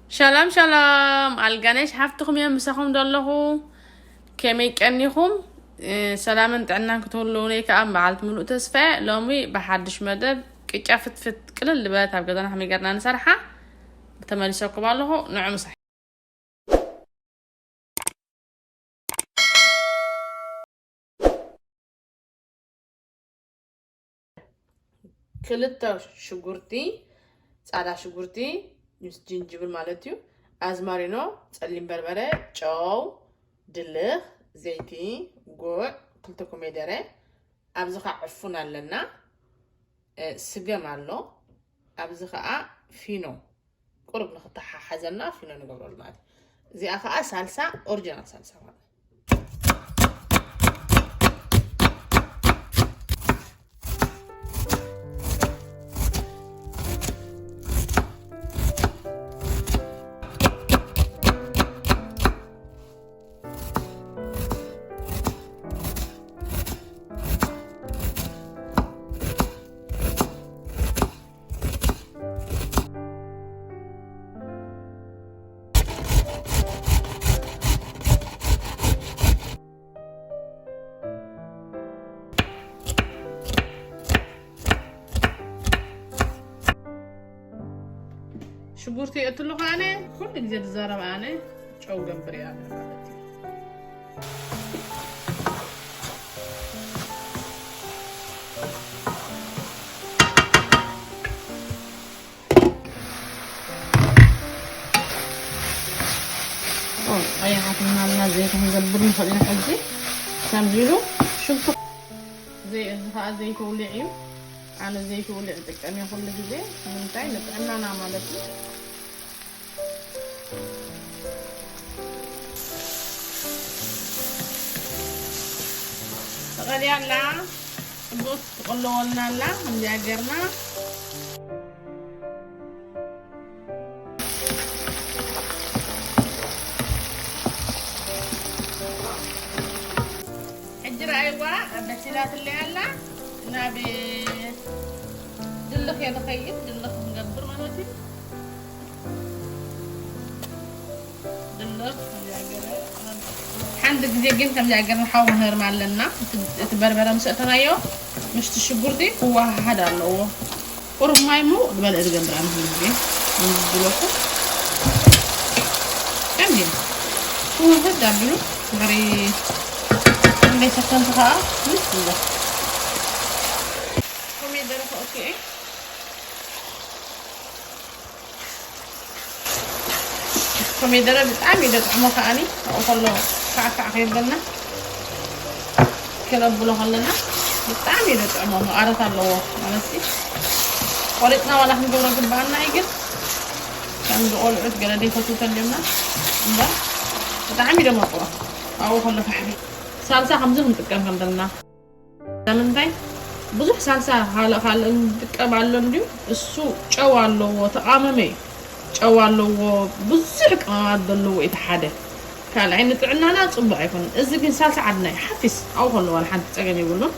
ሻሎም ሻሎም፣ ኣልጋነሽ ሓፍትኹም እየ፣ ምሳኹም ዶ ኣለኹ። ከመይ ቀኒኹም? እ፣ ሰላምን ጥዕናን ክትህልውኒ ከኣ በዓልቲ ምሉእ ተስፋ እየ። ሎሚ ብሓድሽ መደብ ቅጫ ፍትፍት ቅልል ዝበለት ኣብ ገዛና ከመይ ጌርና ንሰርሓ ተመሊሰኩም ኣለኹ። ንዑ ምሳይ። ክልተ ሽጉርቲ፣ ጻዕዳ ሽጉርቲ ምስ ጅንጅብል ማለት እዩ፣ ኣዝማሪኖ፣ ጸሊም በርበረ፣ ጨው፣ ድልኽ፣ ዘይቲ፣ ጉዕ፣ ክልተ ኮሜደረ፣ ኣብዚ ኸዓ ዕፉን ኣለና፣ እ፣ ስገም ኣሎ፣ ኣብዚ ኸዓ ፊኖ። ቁሩብ ንኽተሓሓዘና ፊኖ ንገብረሉ ማለት እዩ። እዚኣ ኸዓ ሳልሳ፣ ኦሪጂናል ሳልሳ ማለት እዩ። ሽጉርቲ የእትሉ ከኣነ ኩሉ ግዜ ዝዛረብ ኣነ ጨው ገብር እያ ማለት እዩ። ኦ፣ ኣያሓትና እና ዘይት ክንገብር ንኽእል ኢና ሕጂ። ከምዚ ኢሉ ሽጉርቲ ዘይ-፣ እዚ ኸዓ ዘይተውልዕ እዩ። ኣነ ዘይተውልዕ ዝጥቀም እየ ኩሉ ግዜ። ንምንታይ? ንጥዕናና ማለት እዩ። ተቐልያ ኣላ፣ ጽቡቕ ትቕለወልና ኣላ። ከምዚኣ ጌርና ሕጂ ረኣይዋ፣ በሲላትለይ ኣላ። ናብ ድልኽ እየ ንኸይድ፣ ድልኽ ክንገብር ማለት እዩ። ድልኽ ከምዚኣ ገይረ፣ ሓንቲ ግዜ ግን ከምዚኣ ገይረ ሓው ክንህርም ኣለና። እቲ፣ እቲ በርበረ ምስ ኣእተናዮ፣ ምስቲ ሽጉርቲ ክወሃሃድ ኣለዎ። ቁሩብ ማይ ምውቕ ዝበለ ዝገብር ኣነ ኩሉ ግዜ። ከምዚ ዝበልኩ። ከምዚ። ክውህድ ኣቢሉ ድሕሪ ክንደይ ሰከንድ ከኣ ምስ ይብል። ኮሚደረ ከእቱ እየ። ኮሚደረ ብጣዕሚ እዩ ዘጥዕሞ ከኣኒ። ኣብኡ ከሎ ካዕካዕ ከየብለና። ከነብሎ ከለና ብጣዕሚ እዩ ዘጥዕሞ፣ መቐረት ኣለዎ ማለት እዩ። ቆሪፅና ዋላ ክንገብሮ ግባኣና እዩ፣ ግን ከምዚ ቆልዑት ገለ ዘይፈትዉ ተልዮምና እምበር ብጣዕሚ እዩ ደመቅሮ ኣብኡ ከሎ ፋሕሪ። ሳልሳ ከምዚ ክንጥቀም ከም ዘለና። ንምንታይ ብዙሕ ሳልሳ ካልእ ካልእ ንጥቀም ኣሎ እንድዩ፣ እሱ ጨው ኣለዎ፣ ተቓመመ እዩ። ጨው ኣለዎ፣ ብዙሕ ቅመማት ዘለዎ እዩ እቲ ሓደ። ካልኣይ ንጥዕናና ጽቡቕ ኣይኮነን። እዚ ግን ሳልሳ ዓድና እዩ፣ ሓፊስ ኣብኡ ከሎ ዋላ ሓንቲ ጸገም የብሉን።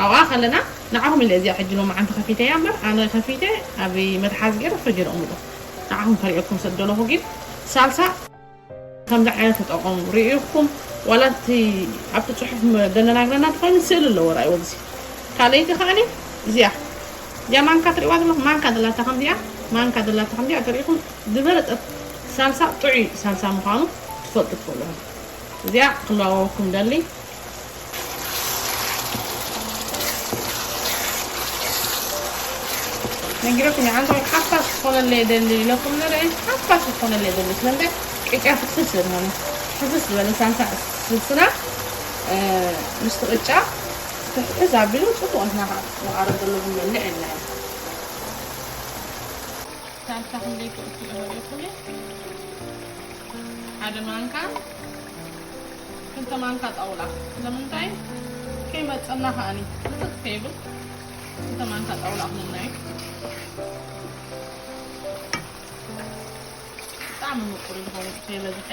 ኣብኣ ከለና ንዓኹም ኢለ እዚኣ ሕጂ ሎማዓንቲ ከፊተያ እምበር፣ ኣነ ከፊተ ኣብ መትሓዚ ገይረ ፍርጅ የቕምጦ። ንዓኹም ከርእየኩም ስለ ዝደለኹ ግን ሳልሳ ከምዚ ዓይነት ተጠቐሙ። ርኢኹም ዋላ እቲ ኣብቲ ጽሑፍ መ-፣ ዘነጋግረና እንተኾይኑ ስእሊ ኣለዎ፣ ርኣይዎ ግዜ። ካልኣይቲ ከኣኒ እዚኣ፣ እዚኣ ማንካ ትርእይዋ ዘለኹም፣ ማንካ ዘላታ ከምዚኣ፣ ማንካ ዘላታ ከምዚኣ ተሪኢኹም ዝበለጸት ሳልሳ ጥዑይ ሳልሳ ምዃኑ ትፈልጡ ትኽእሉ ኢኹም። እዚኣ ክለዋወኩም ደሊ። ነጊረኩም እየ፣ ሓንቲ ሓፋሽ ክኾነለይ የደሊ ኢለኩም ነረ፣ ሓፋሽ ክኾነለይ የደሊ። ስለምንታይ? ቅጫ ፍስስ ዝበለ፣ ፍስስ ዝበለ ሳልሳ ስስና፣ እ፣ ምስቲ ቅጫ ፍሕስ ኣቢሉ ጽቡቕ ንክና መቓረብ ዘለዎ መልዕ የለን። ሳልሳ ክንደይ ክእቱ እየ? ሓደ ማንካ፣ ክልተ ማንካ ጣውላ። ስለምንታይ? ከይመጸና ከኣኒ፣ ብዝሕ ከይብል ክልተ ማንካ ጣውላ ክነና እዩ። ብጣዕሚ ምቁር እዩ ዝኸውን፣ ከይበዝሐ፣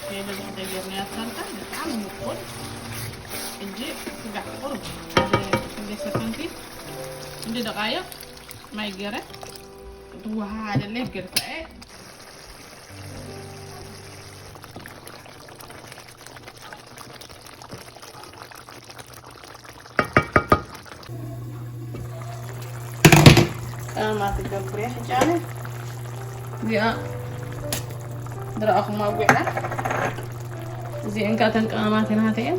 ከይበዝሐ ተገይርናዮ ሳልሳ፣ ብጣዕሚ ምቁር። ሕጂ ስጋዕ ቁሩብ፣ ክንደይ ሰከንቲ፣ ክንደይ ደቃይቕ ማይ ገይረ፣ ክትወሃሃደለይ ገርፈዐ። ቀመማት ይገብር እየ ሕጂ ኣነ። እዚኣ ዝረኣኹም ኣጒዕና። እዚአን ከኣ እተን ቀመማት ናተይ እየን።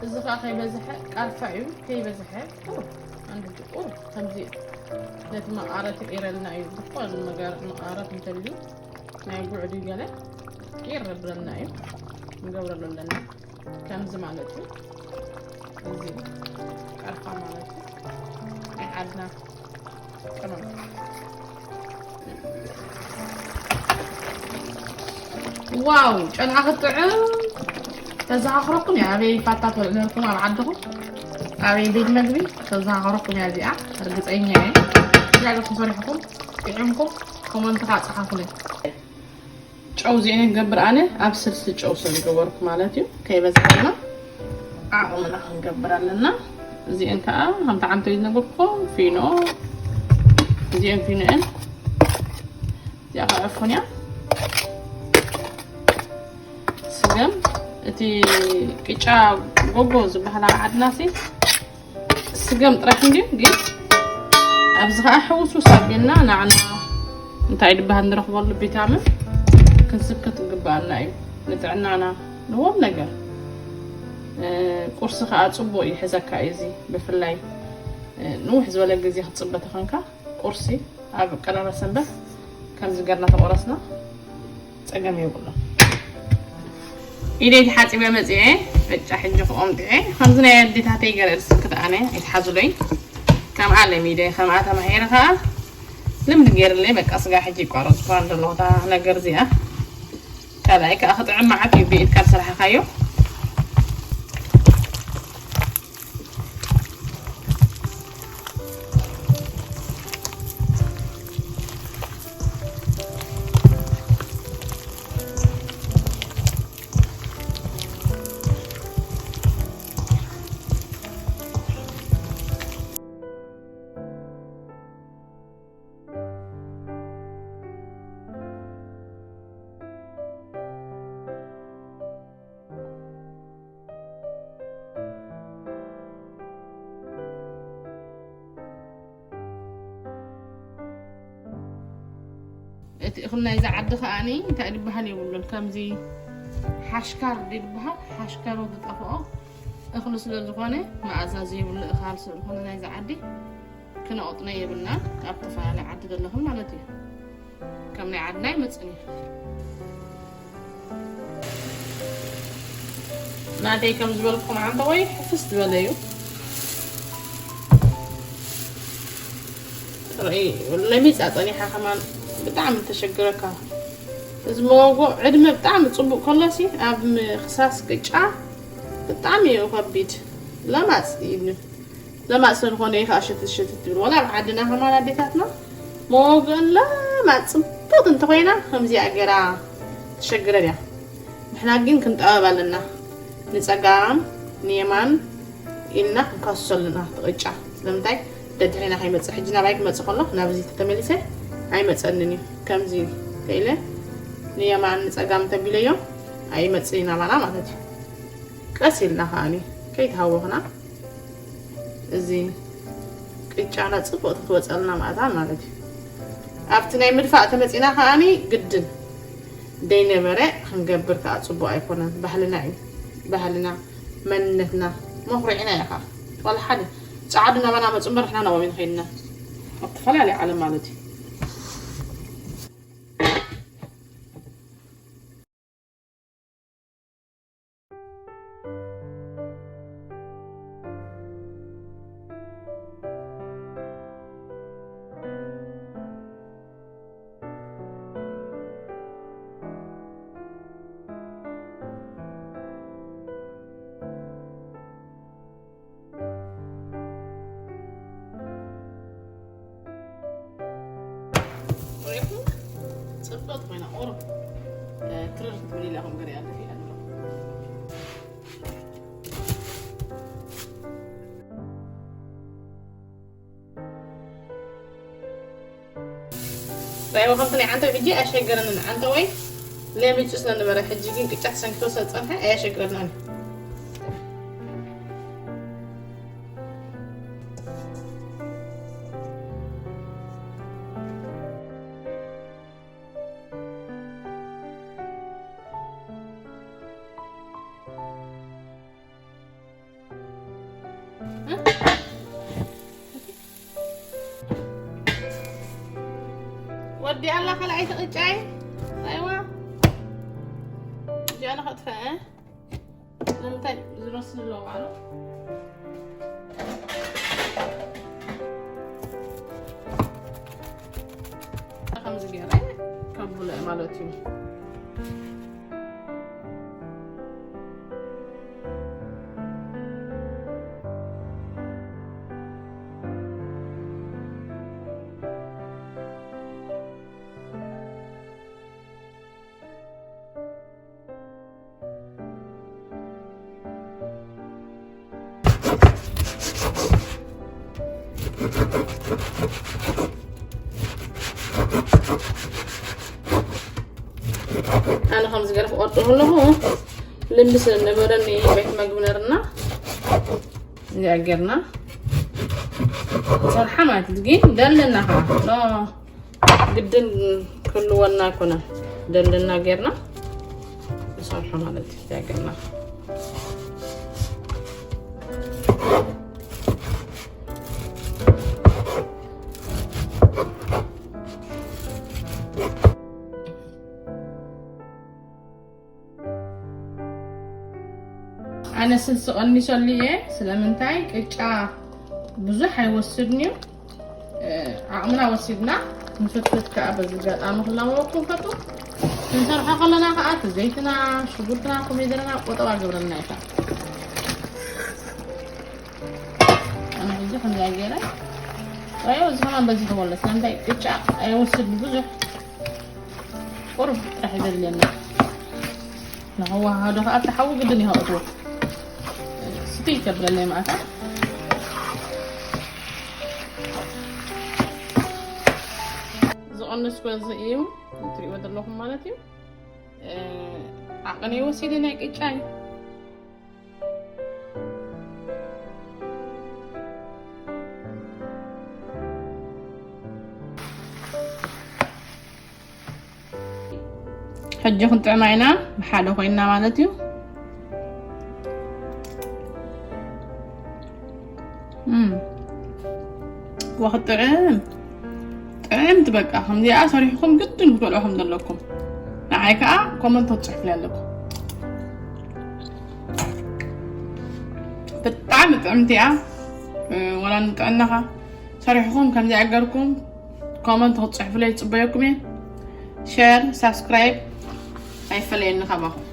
እዚ ኸኣ ከይበዝሐ ቃርፋ እዩ፣ ከይበዝሐ ቁሩብ፣ ኣንድ ቁሩብ ከምዚ ነቲ መቓረት ይቕይረልና እዩ። ዝኾነ ነገር መቓረት እንተልዩ ናይ ጉዕዲ ገለ ቅይር የብለልና እዩ፣ ንገብረሉ ኣለና። ከምዚ ማለት እዩ። እዚ ቃርፋ ማለት እዩ። ናይ ዓድና ቅመም። ዋው፣ ጨንዓ ክትጥዕም ተዘኻኽረኩም እያ። ኣበይ ፋታ ትበልዑ ነርኩም ኣብ ዓድኹም? ኣበይ ቤት መግቢ ተዘኻኽረኩም እያ እዚኣ፣ ርግጸኛ እየ። እንታይ ኢልኩም ሰሪሕኩም ጥዒምኩም ኮመንት ከዓ ጸሓፉለይ። ጨው እዚአን ክገብር ኣነ ኣብ ስልሲ ጨው ስለ ዝገበርኩ ማለት እዩ። ከይበዝሐና ዓቕምና ክንገብር ኣለና። እዚአን ከዓ ከምቲ ዓንተ ዝነገርኩ ፊኖ፣ እዚአን ፊኖ እየን። እዚኣ ከዓ ዕፉን እያ። ስገም፣ እቲ ቅጫ ጎጎ ዝበሃል ኣብ ዓድና ሲ ስገም ጥራሕ እንድዩ፣ ግን ኣብዚ ከዓ ሕውስውስ ኣቢልና ንዓና እንታይ ድበሃል ንረኽበሉ ቪታሚን ክንስክት ይግበኣና እዩ፣ ንጥዕናና፣ ንኹሉ ነገር። እ፣ ቁርሲ ከዓ ጽቡቕ ይሕዘካ እዩ እዚ፣ ብፍላይ፣ እ፣ ንውሕ ዝበለ ግዜ ክትጽበ ተኾንካ ቁርሲ ኣብ ቀዳመ ሰንበት ከምዚ ገርና ተቆረስና ጸገም የብሉን። ኢደይ ተሓጺበ መጺኤ፣ ዕጫ ሕጂ ክቆምጥዐ። ከምዚ ናይ ኣዴታተይ ገለ ስክት ኣነ ኣይትሓዙለይ። ከምኣ ለሚደ፣ ከምኣ ተማሂረ ከኣ ልምዲ ገይርለይ፣ በቃ ስጋ ሕጂ ይቋረጽ እኳ እንደለኹ እታ ነገር እዚኣ። ካልኣይ ከኣ ክጥዕም መዓት እዩ ብኢድካ ዝሰራሕካዮ። እቲ እኽሊ ናይዚ ዓዲ ከኣኒ እንታይ ድበሃል የብሉን። ከምዚ ሓሽካር ድበሃል፣ ሓሽካሩ ዝጠፍኦ እኽሊ ስለ ዝኾነ መኣዛ ዘይብሉ እኻል ስለ ዝኾነ ናይዚ ዓዲ ክነቕጥኖ የብልና። ኣብ ተፈላለየ ዓዲ ዘለኹም ማለት እዩ። ከም ናይ ዓድና ይመጽእ እዩ። ናተይ ከም ዝበልኩም ዓንተወይ ሕፍስ ዝበለ እዩ። ርኢ፣ ለሚጻ ጸኒሓ ከማን ብጣዕሚ ተሸግረካ። እዚ መጎጎ ዕድመ ብጣዕሚ ጽቡቕ ከሎሲ ኣብ ምኽሳስ ቅጫ ብጣዕሚ እዩ ከቢድ። ለማጽ እዩ። ለማጽ ስለዝኾነ እዩ ከዓ ሽትት ሽትት ትብል። ወላ ኣብ ዓድና ከማን ኣዴታትና መጎጎ ለማጽ ጽብቕቲ እንተኾይና ከምዚኣ ገይራ ትሸግረን እያ። ንሕና ግን ክንጠበብ ኣለና። ንጸጋም ንየማን ኢልና ክንከስሶ ኣለና እቲ ቅጫ። ስለምንታይ? ደድሕሪና ከይመጽእ፣ ሕጂ ናባይ ክመጽእ ከሎ ናብዚ ተተመሊሰ ኣይመጸንን እዩ። ከምዚ ተኢለ ንየማን ንጸጋም ተቢለዮ ኣይመጽእ እዩ ናባና ማለት እዩ። ቀስ ኢልና ከኣኒ ከይተሃወኽና እዚ ቅጫና ጽቡቕ ትወጸልና ማእታ ማለት እዩ። ኣብቲ ናይ ምድፋእ ተመጺና ከኣኒ ግድን ደይነበረ ክንገብር ከኣ ጽቡቕ ኣይኮነን። ባህልና እዩ። ባህልና፣ መንነትና መኹሪዕና እዩ ከኣ። ዋላ ሓደ ጸዓዱ ናባና መጹ እምበር ንሕና ናብኦም ኣይንኸይድና። ኣብ ተፈላለየ ዓለም ማለት እዩ። ሪኢኹም? ጽብቕቲ ኮይና ቁሩብ፣ እ፣ ትርር ክትብል ኢላ ከም ገሪኣ ኣለኹ ኢላ ኣለኹ። ከምቲ ናይ ዓንተወይ ሕጂ ኣሸገረንን። ዓንተወይ ለሚጹ ስለ ነበረ፣ ሕጂ ግን ቅጫ ተሰንኪቱ ስለ ዝጸንሐ ኣያሸግረናን። ወዲ ኣላ ካልኣይቲ ቅጫይ። ኣይዋ። እዚኣ ንኸጥፍአ። ንምንታይ ዝመስል ኣለዎ ባዕሉ? ከምዚ ገይረ ከብሎ ማለት እዩ። ኣነ ከምዚ ገይረ ክቆርጦ ከለኹ ልምዲ ስለ ነበረኒ ቤት መግቢ ነርና እዚኣ ጌርና ሰርሓ ማለት እዩ። ግን ደለና ከዓ ኖ ግድን ክህልወና ኣይኮነን። ደለና ጌርና ንሰርሖ ማለት እዩ። እዚኣ ጌርና ኣነ ስልሲ ቀኒሰሉ እየ። ስለምንታይ ቅጫ ብዙሕ ኣይወስድን እዩ። እ፣ ዓቕምና ወሲድና ንፍትፍት ከዓ በዚ ኣጋጣሚ ክላበወኩም ፈቱ። ክንሰርሖ ከለና ከዓ እቲ ዘይትና፣ ሽጉርትና፣ ኮሚደረና ቆጠባ ገብረልና ይታ። ኣነ ሕጂ ከምዚኣ ገይረ ራዮ እዚ ከማን በዚሕዎ ኣሎ። ስለምንታይ ቅጫ ኣይወስድን ብዙሕ ቁሩብ ጥራሕ እዩ ዘድልየና። ንኸዋሃዶ ከዓ እቲ ሓዊ ግድን እዩ ከእትዎ። ስትይ ከብለለይ ማእታ። ዝቐነስኩ እዚ እዩ። እትሪእዎ ዘለኹም ማለት እዩ። እ፣ ዓቐነይ ወሲደ ናይ ቅጫይ። ሕጂ ክንጥዕማ ኢና ብሓደ ኮይና ማለት እዩ። እም። ወኽጥዕም። ጥዕምቲ በቃ። ከምዚኣ ሰሪሕኩም ግድን ክትበልዑ ከም ዘለኩም። ንዓይ ከዓ ኮመንት ክትጽሕፉለይ ኣለኩም። ብጣዕሚ ጥዕምቲ እያ። እ፣ ወላ ንጥዕናኻ ሰሪሕኹም ከምዚኣ ገርኩም ኮመንት ክትጽሕፉለይ ይጽበየኩም እየ። ሸር፣ ሳብስክራይብ ኣይፈለየኒ ካባኹም።